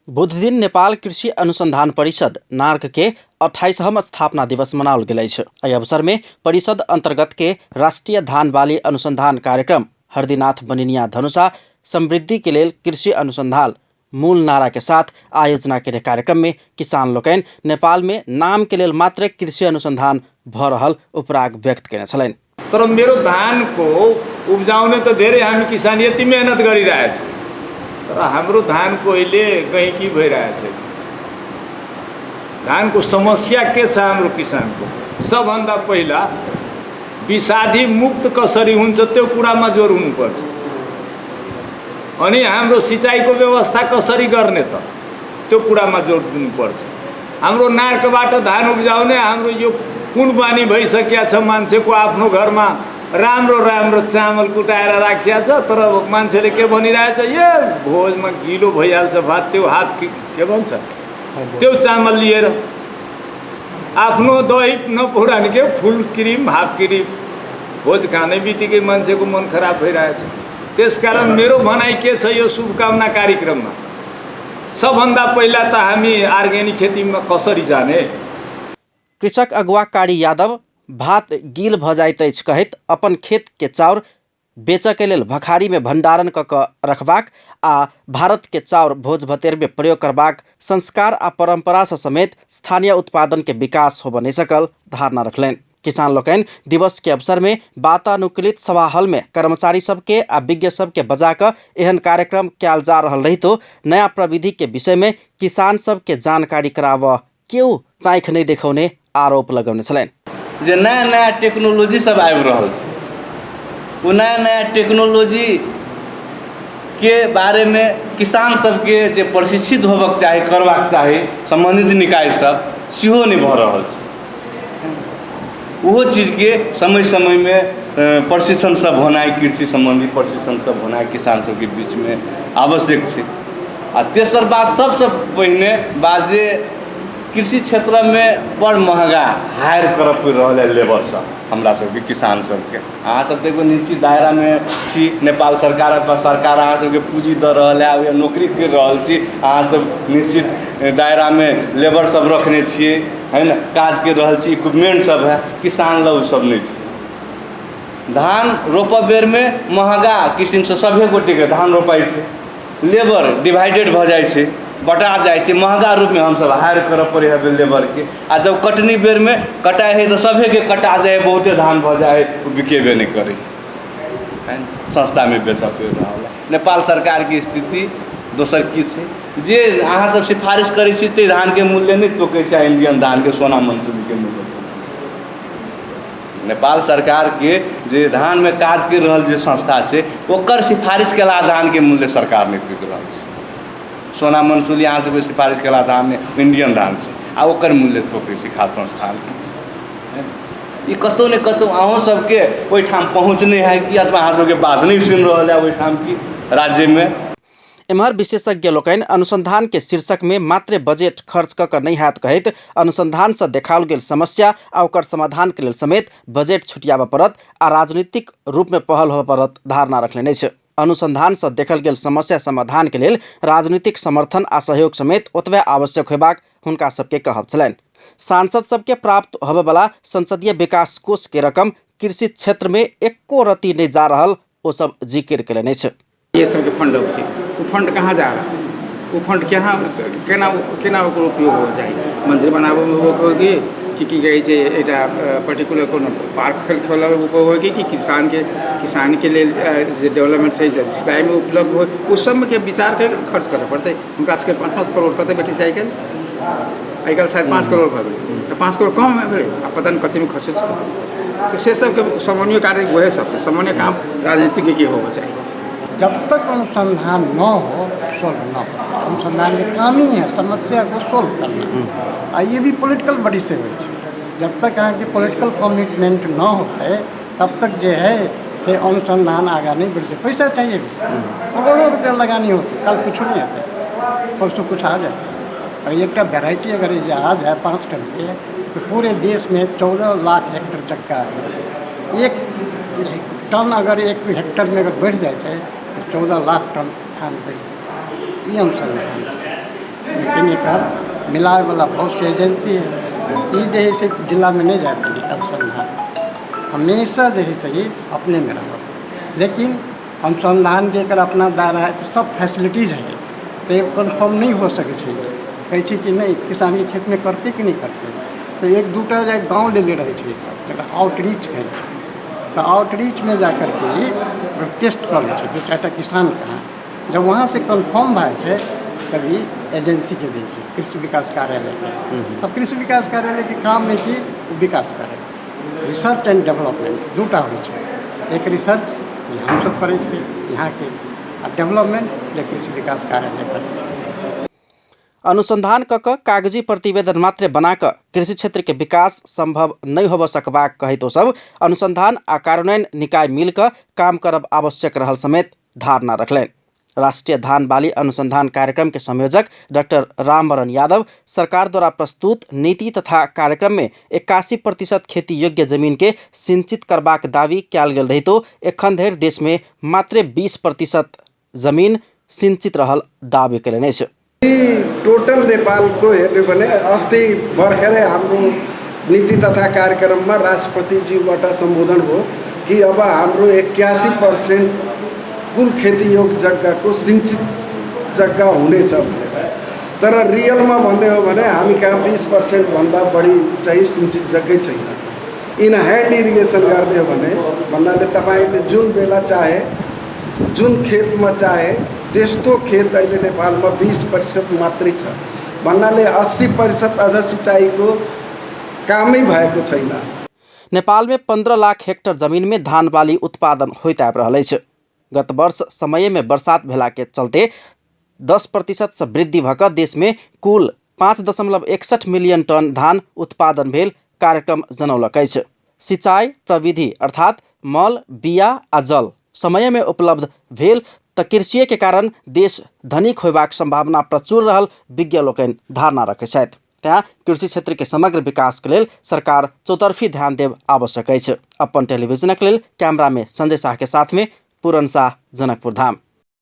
बुधदिन नेपाल कृषि अनुसंधान परिषद नार्क के 28हम स्थापना दिवस मनाओल गेल अछि। एहि अवसर में परिषद अंतर्गत के राष्ट्रीय धान बाली अनुसंधान कार्यक्रम हरदीनाथ बनिनिया धनुषा समृद्धि के लेल कृषि अनुसंधान मूल नारा के साथ आयोजना के कार्यक्रम में किसान लोकनि नेपाल में नाम के लेल मात्र कृषि अनुसंधान भ रहल उपराग व्यक्त केने छलनि। तर मेरो धानको उब्जाउने त धेरै हामी किसान यति मेहनत गरिरहेको छौँ, तर हाम्रो धानको अहिले गहिकी भइरहेको छैन। धानको समस्या के छ हाम्रो किसानको? सबभन्दा पहिला विषादी मुक्त कसरी हुन्छ त्यो कुरामा जोर हुनुपर्छ। अनि हाम्रो सिँचाइको व्यवस्था कसरी गर्ने त त्यो कुरामा जोड दिनुपर्छ। हाम्रो नार्कबाट धान उब्जाउने हाम्रो यो कुन बानी भइसकेको छ, मान्छेको आफ्नो घरमा राम्रो राम्रो चामल कुटाएर राखिया छ, तर मान्छेले के भनिरहेछ, ए भोजमा गिलो भइहाल्छ भात, त्यो हात के भन्छ त्यो चामल लिएर आफ्नो दही नपुराने के फुल क्रिम हाफ क्रिम भोज खाने बित्तिकै मान्छेको मन खराब भइरहेछ। त्यसकारण मेरो भनाइ के छ यो शुभकामना कार्यक्रममा, सबभन्दा पहिला त हामी अर्ग्यानिक खेतीमा कसरी जाने। कृषक अगुवा कारी यादव भात गील भ जाइत अछि कहैत अपन खेत के चाउर बेचऽ के लेल भखारी में भंडारण क क रखबाक आ भारत के चाउर भोज भतेर में प्रयोग करबाक संस्कार आ परंपरा सँ समेत स्थानीय उत्पादन के विकास होबऽ नहि सकल धारणा रखलनि। किसान लोकनि दिवस के अवसर में वातानुकूलित सभा हॉल में कर्मचारी सबके आ विज्ञ सबके बजा क एहन कार्यक्रम कयल जा रहल रहितो नया प्रविधि के विषय में किसान सबके जानकारी कराबऽ केओ चाँखि नहि देखौने आरोप लगौने छलनि। जे नया नया टेक्नोलॉजी सब आबि रहल छै, ओ नया नया टेक्नोलॉजी के बारेमे किसान सबके जे प्रशिक्षित होबक चाही, करबाक चाही सम्बन्धित निकाय सब, सेहो नहि भऽ रहल छै। ओहो चीजके समय समयमे प्रशिक्षण सब होनाइ, कृषि सम्बन्धी प्रशिक्षण सब होनाइ किसान सबके बीचमे आवश्यक छै। आ तेसर बात, सबसँ पहिने बात जे कृषि क्षेत्रमे बड़ महगा हायर करऽ पड़ि रहल है लेबर सब हमरा सबके किसान सबके। अहाँ सब तऽ एगो निश्चित दायरामे छी, नेपाल सरकार अथवा सरकार अहाँ सबके पूँजी दऽ रहल है, या नौकरी करि रहल छी, अहाँ सब निश्चित दायरामे लेबर सब रखने छियै है ने, काज करि रहल छी, इक्विपमेंट सब है, किसान लग ओ सब नहि छै। धान रोपऽ बेरमे महगा किसिमसँ सभे गोटेके धान रोपाइ छै, लेबर डिवाइडेड भऽ जाइ छै, बटा जाइ छै, महगा रूपमे हमसभ हायर करऽ पड़ै है लेबरके। आ जब कटनी बेरमे कटाइ हइ तऽ सभेके कटा जाइ हइ, बहुते धान भऽ जाइ हइ, ओ बिकेबे नहि करै हइ, सस्तामे बेचऽ पड़ि रहल हइ। नेपाल सरकारके स्थिति दोसर की छै जे अहाँसभ सिफारिश करै छी ताहि धानके मूल्य नहि तोकै छै, आ इण्डियन धानके सोना मंसूरीके मूल्य तोकै छै। नेपाल सरकारके जे धानमे काज करि रहल जे संस्था छै ओकर सिफारिश केला धानके मूल्य सरकार नहि तोकि रहल छै। सोना मंसूरी अहाँ सबके सिफारिश केला धान नहि, इण्डियन धान छै, आ ओकर मूल्य तोकै छै खाद्य संस्थानके। ई कतहु ने कतहु अहूँ सबके ओहिठाम पहुँच नहि है कि, अथवा अहाँ सबके बात नहि सुनि रहल है ओहिठाम की राज्यमे। एम्हर विशेषज्ञ लोकनि अनुसंधान के शीर्षक में मात्र बजट खर्च क क नहि हैत कहैत अनुसंधान सँ देखाओल गेल समस्या आ ओकर समाधान के लेल समेत बजट छुटियाबऽ पड़त आ राजनीतिक रूप में पहल होबऽ पड़त धारणा रखलनि अछि। अनुसंधान सँ देखल गेल समस्या समाधान के लेल राजनीतिक समर्थन आ सहयोग समेत ओतबे आवश्यक होयबाक हुनका सबके कहब छलनि। सांसद सबके प्राप्त होबयवला संसदीय विकास कोष के रकम कृषि क्षेत्र में एको रत्ती नहि जा रहल ओ सब जिक्र केलनि अछि। ये सबके फंड अबै छै, ओ फंड कहाँ जा रहा है, ओ फंड केना केना केना ओकर उपयोग होबऽ चाही, मन्दिर बनाबऽमे उपयोग होगी कि की कहै छै एकटा पर्टिकुलर कोनो पार्क खोलऽमे उपयोग होगी कि किसानके किसानके लेल जे डेवलपमेंट छै सिंचाइमे उपलब्ध होइ, ओ सबके विचार करिके खर्च करऽ पड़तै। हुनका सबके 5-5 करोड़ कतऽ भेटै छै आइकाल्हि? आइकाल्हि शायद 5 करोड़ भऽ गेलै तऽ 5 करोड़ कम भेलै आ पता नहि कथीमे खर्च छै। से सबके समन्वय कार्य वएह सब छै, समन्वय काम राजनीतिज्ञके होबऽ चाही। जब तक अनुसंधान न हो सॉल्व न हो। अनुसंधान के काम ही है समस्या को सॉल्व करना, आ ये भी पॉलिटिकल बॉडी से होइ छै। जब तक अहाँके पॉलिटिकल कमिटमेंट न होतै तब तक जे है से अनुसंधान आगा नहीं बढ़ सकता। पैसा चाहिए भी, करोड़ों रुपया लगानी होती, कल कुछ नहीं आता, परसों कुछ आ जाता है। और एक वेराइटी अगर ये आ जाए 5 टन के, तो पूरे देश में 14 लाख हेक्टर चक्का है। 1 टन अगर 1 हेक्टर में अगर बढ़ जाए छै, तो 14 लाख टन धान बढ़ जाए। ई अनुसंधान छै। लेकिन एकर मिलाबैवला बहुत सी एजेंसी है। ई जे है से जिलामे नहि जायत अनुसन्धान, हमेशा जे है से ई अपनेमे रहत। लेकिन अनुसन्धानके एकर अपना दायरा है, तऽ सब फैसिलिटीज है, तऽ कन्फर्म नहि हो सकै छै। कहै छै कि नहि, किसानके खेतमे करतै कि नहि करतै, तऽ एक दूटा जे गाँव लेले रहै छै सब, जकरा आउटरीच कहै छै, तऽ आउटरीचमे जा करके ई टेस्ट करै छै दू चारिटा किसानके। जब वहाँसँ कन्फर्म भए जाइ छै, तभी एजेंसीके दै छै, कृषि विकास कार्यालयके। अब कृषि विकास कार्यालयके काम है कि ओ विकास करै। रिसर्च एंड डेवलपमेंट दूटा होइ छै। एक रिसर्च जे हमसब करै छियै यहाँके, आ डेवलपमेंट जे कृषि विकास कार्यालय करै छै। अनुसंधान कऽ कऽ कागजी प्रतिवेदन मात्रे बना कऽ कृषि क्षेत्र के विकास संभव नहि होबऽ सकबाक कहैत ओसभ अनुसंधान आ कार्यान्वयन निकाय मिल कऽ काम करब आवश्यक रहल समेत धारणा रखलनि। राष्ट्रीय धान बाली अनुसंधान कार्यक्रम के संयोजक डॉक्टर रामवरण यादव सरकार द्वारा प्रस्तुत नीति तथा कार्यक्रम में 81% खेती योग्य जमीन के सिंचित करबाक दावी कयल गेल रहितो एखन धरि देश में मात्रे 20% जमीन सिंचित रहल दावी कयलनि अछि। टोटल नेपालको हेर्ने भने अस्ति भर्खरै हाम्रो नीति तथा कार्यक्रममा राष्ट्रपतिज्यूबाट सम्बोधन भयो कि अब हाम्रो 81% कुल खेतीयोग्य जग्गाको सिँचित जग्गा हुनेछ भनेर। तर रियलमा भन्ने हो भने हामी कहाँ 20%भन्दा बढी चाहिँ सिँचित जग्गै छैन। इन ह्यान्ड इरिगेसन गर्ने हो भने भन्नाले तपाईँले जुन बेला चाहे, जुन खेतमा चाहे, त्यस्तो खेत अहिले नेपालमा 20% मात्रै छ। भन्नाले 80% अझ सिँचाइको कामै भएको छैन। नेपाल में 15 लाख हेक्टर जमीन में धान बाली उत्पादन होइत आबि रहल अछि। गत वर्ष समय में बरसात भेला के चलते 10% से वृद्धि भऽ कऽ देश में कुल 5.61 मिलियन टन धान उत्पादन भेल कार्यक्रम जनौलक अछि। सिंचाई प्रविधि अर्थात मल, बिया आ जल समय में उपलब्ध भेल तऽ कृषिए के कारण देश धनिक होयबाक संभावना प्रचुर रहल विज्ञ लोकनि धारणा रखैत छथि। तैँ कृषि क्षेत्र के समग्र विकास के लेल सरकार चौतरफी ध्यान देब आवश्यक अछि। अपन टेलीविजनक लेल कैमरा में संजय साह के साथ में पूरन साह, जनकपुर धाम।